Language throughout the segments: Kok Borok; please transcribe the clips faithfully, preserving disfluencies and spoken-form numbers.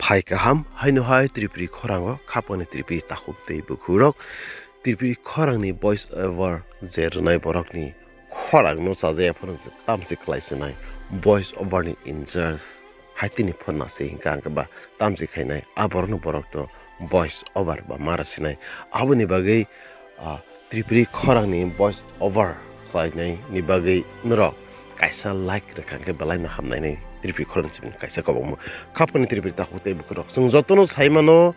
Hai kaham, haino hai Tripuri khorango khapangni Tripuri takhuk tei bukhurok Tripuri khorangni voice over je rwnai borokni khorangno chajaya phano tamsi khlai sinai voice over ni in charge hai tini phonna se hingka hingke ba tamsi khainai a borokno borok to voice over ba mara sinai aboni bagwi ah, Tripuri khorangni voice over khlainai ni bagwi norok kaisa like rwkha hwnkhe belai no hamnai ni Tripuri khorang simi kaisa kobokmo khapangni Tripuri takhuk tei bukhurok chwng jotono sai mano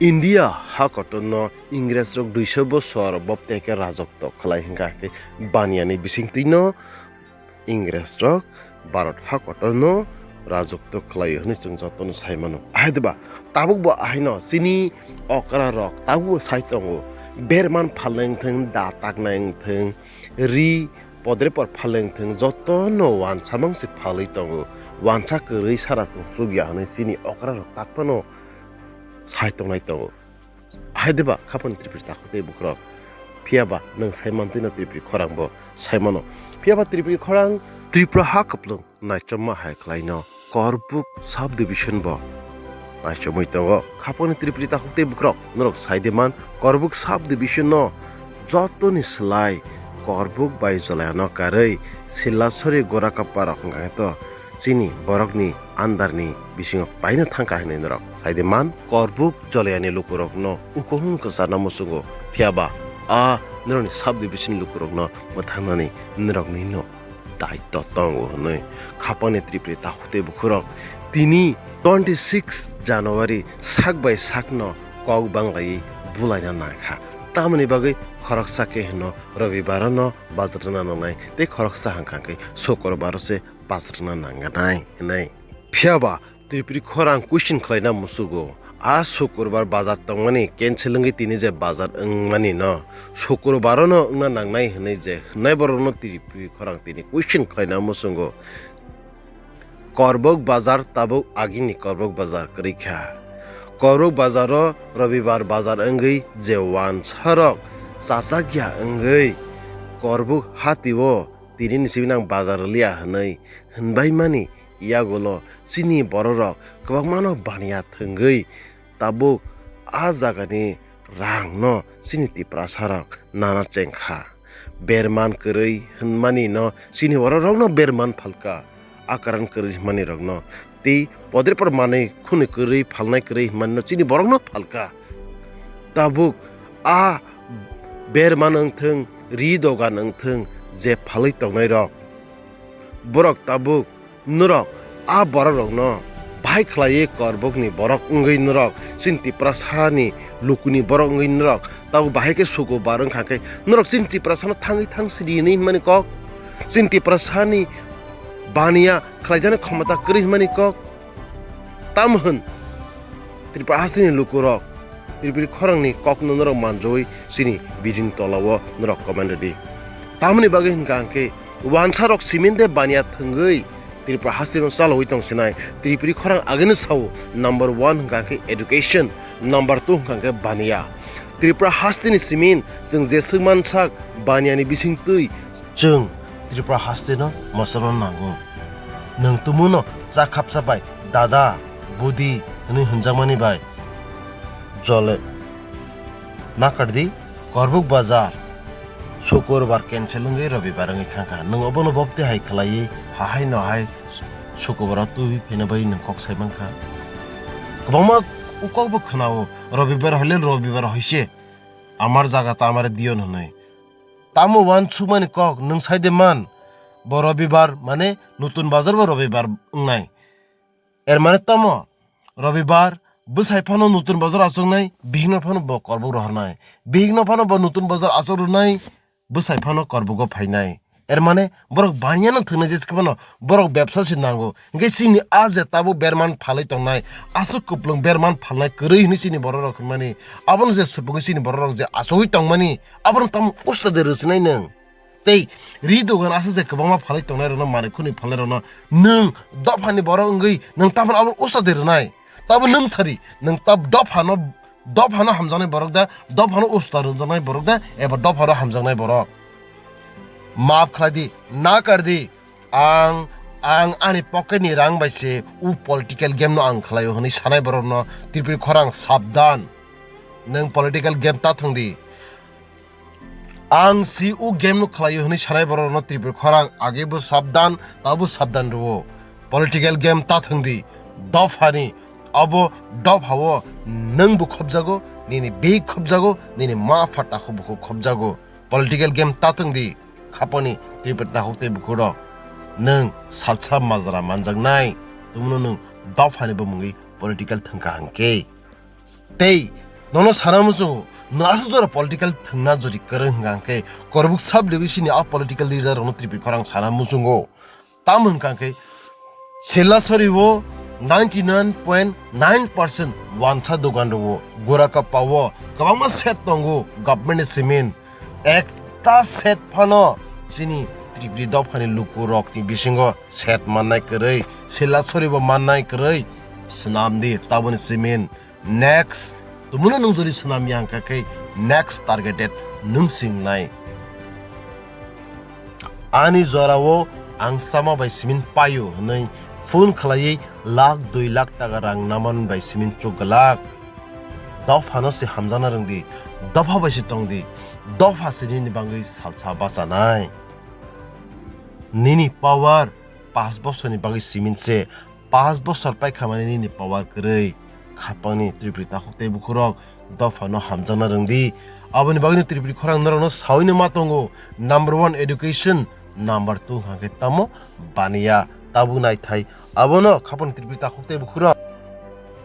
India ha kotorno Ingres rok duiso bosor bobte khe rajotw khlai hwnkha hwnkhe baniya ni bisingtwi no Ingres rok Bharat ha kotorno rajotw khlaio hwnwi chwng jotono sai mano. Ahai deba tabukbo ahaino chini okra rok tabukbo sai tongo. Berman phalnai wngthwng, da taknai wngthwng, ri podrepor phalnai wngthwng, jotono wansa mangsi phalwi tongo. Wansa kwrwi sara chwng chukya hwnwi chini okra rok tak phano sai tongnai tongo. Hai deba khapangni Tripuri takhuk tei bukhurok. Phiya ba nwng sai mantwino Tripuri khorang bo sai mano. Phiya ba Tripuri khorang Tripura ha kwplwng naichomma hai khlaino Korbuk sub division bo naichomwi tongo. Khapangni Tripuri takhuk tei bukhurok norok sai de man Korbuk sub division no jotoni slai Korbuk bai Jolaiano karwi Silasori Gorakappa rok hwnkha khe to chini borokni under ni bisingo paina thangkha hinwi norok sai de man. Korbuk Jolaiani lukurokno ukohung kwcharna muchungo, phiya ba a norokni sub division lukurokno mwthangnani norokni no daitw tongo hwnwi khapangni Tripuri takhuk tei bukhurok tini twenty six January sak bai sakno kok banglaiwi bulaina nangkha. Tamoni bagwi khoroksa khe hwno Robibaro no bajrwna nangnai tei khoroksa hwnkha khe Sukrubaro se bajrwna nangnai hwnwi. Phiya ba Tripuri khorang question khlaina musugo. A Sukrubaro bazar tongmani cancel wngwi tini je bazar wngmani no Sukrubaro no wngna nangnai hwnwi je hwnai borok no Tripuri khorang tini question khlaina musugo. Korbuk bazar tabuk agini Korbuk bazar kwrwi kha. Korbuk bazaro Robibar bazar wngwi je wansarok chachakya wngwi Korbuk hatio tini ni simi nang bazar liya hwnwi hwnbaimani yagulo chini bororok kwbangmano baniya thwngwi tabuk a jagani rangno chini Tiprasarok nana chengkha. Berman kwrwi hwnmani no chini bororokno berman phalka. A karan kwrwi hwnmani rokno tei podrepor manwi khwnwi kwrwi phalnai kwrwi hwnmani no chini borokno phalka. Tabuk a berman wngthwng, ri dogan wngthwng je phalwi tongnai rok, borok tabuk norok a borok rokno bahai khlaiwi Korbukni borok wngwi norok chini Tiprasani lukuni borok wngwi norok tabuk bahai khe Sukrubaro wngkha khe norok chini Tiprasano thangwi thang sidi hinwi hwnmani kok, chini Tiprasani baniya khlaijani khomota kwrwi hwnmani kok. Tamo hwn Tripura hasteni lukurok Tripuri khorangni kokno norok manjogwi chini video ni tolao norok comment rwdi. Tamoni bagwi hwnkha hwnkhe wansarok siminde baniya thwngwi Tripura hasteno chalawi tongsinai Tripuri khorang agini sao number one hwnkha hwnkhe education, number two hwnkha hwnkhe baniya. Tripura hasteni simin chwng jeswk mansak baniyani bisingtwi chwng Tripura hasteno mosorno nango. Nwng tumuno cha khapsa bai dada, budi hwnwi hwnjakmani bai jole nakardi. Korbuk bazar Sukrubaro cancel wngwi Robibar wngwi thangkha. Nwng obono bobti hai khlaiwi hahai no hai Sukrubaro tubui phina bai nwng kok sai mankha. Kwbangma ukok bo khwnao, Robibar hoile Robibar hoise, amar jaga ta amare diyon hwnwi. Tamo wansukmani kok nwng sai de man, bo Robibar mane nutun bazar bo Robibar wngnai. Er mane tamo Robibar bwsai phano nutun bazar achuknai, bihikno phano bo Korbuk rohornai. Bihikno phano bo nutun bazar achuk rwnai, bwsai phano Korbugo phainai. Er mane borok baniya no thwngnai jesa phano borok bebsa se nango. Hwnkhe chini a je tabuk berman phalwi tongnai, aswk kwplwng berman phalnai kwrwi hwnwi chini borok rok hwnmani. Abono je supungwi chini borok rok je achugwi tongmani, abono tamo usta de rwchinai nwng. Tei ri dogan aswk je kwbangma phalwi tongnai rokno, manwi khwnwi phalnai rokno nwng dophani borok wngwi nwng tabuk abo usta de rwnai. Tabuk nwng sari, nwng tab dophano, dophano hamjaknai borok da, dophano usta rwjaknai borok da, eba dophano hamjaknai borok. Maaf khlai di, nakar di, ang Ang ani pocket ni rang bai se u political game no ang khlaio hwnwi sanai borok no Tripuri khorang sabdan. Nwng political game ta thwng di. Ang si u game no khlaio hwnwi sanai borok no Tripuri khorang age bo sabdan, ta bo sabdan rwo. Political game ta thwng di. Dopha ni abo dopha o nwng bo khobjago, nini bek khobjago, nini ma pha takhuk bukhuk khobjago. Political game ta thwng di, khaponi Tripuri takhuk tei bukhuk rok. Nwng salsa majra manjaknai, tumuno nwng dophani bumungwi political thwngkha hwnkhe. Tei nono sana muchungo, nwng aswk jora political thwngna jodi kwrwng hwnkha hwnkhe, Korbuk sub division ni a political leader rokno Tripuri khorang sana muchungo. Tamo hwnkha khe Silasori o ninety nine point nine percent wansa dogan rwo, Gorakappa o kwbangma set tongo government ni simin. Ekta set phano chini Tripuri dophani luku rokni bisingo set mannai kwrwi, Silasori bo mannai kwrwi. Swnam di taboni simin. Next, tumuno nwng jodi swnam ya hwnkha khe next targeted nwng singnai. Ani jorao ang chama bai simin paio hwnwi phone khlaiwi lakh dui lakh taka rang naman bai simin chuk glak. Dophano se hamjakna rwng di, dopha bai se tong di, dopha se nini bagwi salsa bachanai. Nini power pash bosorni bagwi simin se, pash bosor paikha mani nini power kwrwi. Khapangni Tripuri takhuk tei bukhurok dophano hamjakna rwng di. Aboni bagwino Tripuri khorang norokno sawino ma tongo, number one education, number two hwnkha khe tamo baniya, tabuk naithai. Abono khapangni Tripuri takhuk tei bukhurok,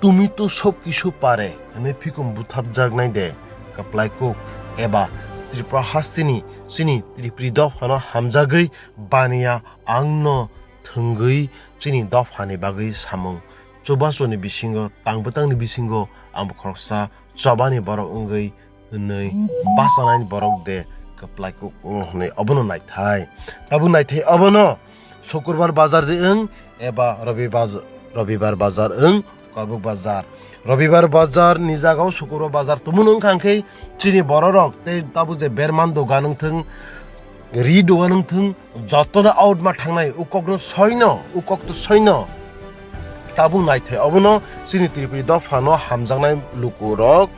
"Tumi to sob kichu pare" hwnwi phikum buthapjaknai de kwplai kuk, eba Tripura hasteni chini Tripuri dophano hamjagwi baniya, angno thwngwi chini dophani bagwi samung chubasoni bisingo, tang bwtangni bisingo ang bo khoroksa chobani borok wngwi hwnwi bachanaini borok de kwplai kuk wngo hwnwi obono naithai. Tabuk naithai obono Sukurbar bazar de wng eba Robi baz-, Robibar bazar wng, Korbuk bazar. Robibar bazar ni jagao Sukurbar bazar tumuno wngkha hwnkhe chini bororok tei tabuk je berman dogan wngthwng, ri dogan wngthwng, jotono out ma thangnai, u kokno soino, u kok to soino. Tabuk naithai obono chini Tripuri dophano hamjaknai lukurok,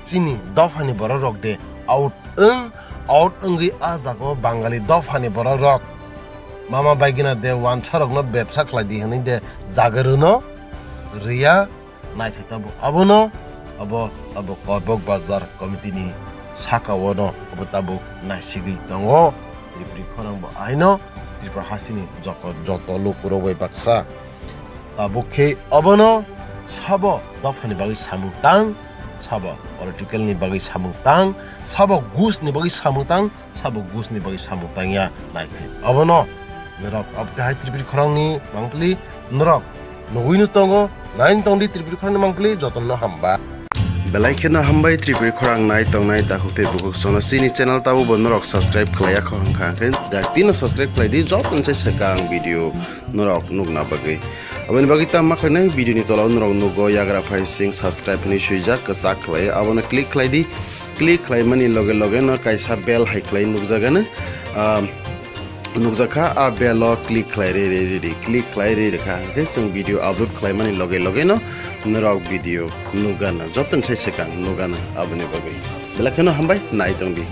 chini dophani bororok de out wng, out wngwi a jagao Bangali dophani bororok mama baigina de wansarokno bebsa khlai di hwnwi de jaga rwno rwya. Naithai tabuk abono, abo tabuk Korbok Bazar Committee ni saka o no abo tabuk naisigwi tongo. Tripuri khorang bo aino Tripura hasteni joko-, joto lukurok bai baksa. Tabuk khe obono sabo dophani bagwi samung tang, sabo political ni bagwi samung tang, sabo gus ni bagwi samung tang, sabo gus ni bagwi samung tangya naithai. Obono norok abtahai Tripuri khorang ni mangpili norok nugwi no tongo, nai tong di Tripuri khorang ni mangpili jotono hamba. Belai kheno hambai Tripuri khorang nai tongnai takhuk tei bukhuk sono chini channel tabuk bo norok subscribe khlaiya kho hwnkha hwnkhe dakti no subscribe khlai di jotono se swkang video norok nukna bagwi. Aboni bagwi tamo ma khlainai video ni tola o norok nugo yagra phai sing subscribe hinwi swijak kwchak khlai abono click khlai di. Click khlaimani loge loge no kaisa bell hai khlai nukjagano, ah, nukjakha, a bell o click khlai ri ri ri ri, click khlai ri rikha hwnkhe chwng video upload khlaimani loge loge no norok video nukgana, jotono sai swkang nukgana aboni bagwi. Belai kheno hambai nai tong di.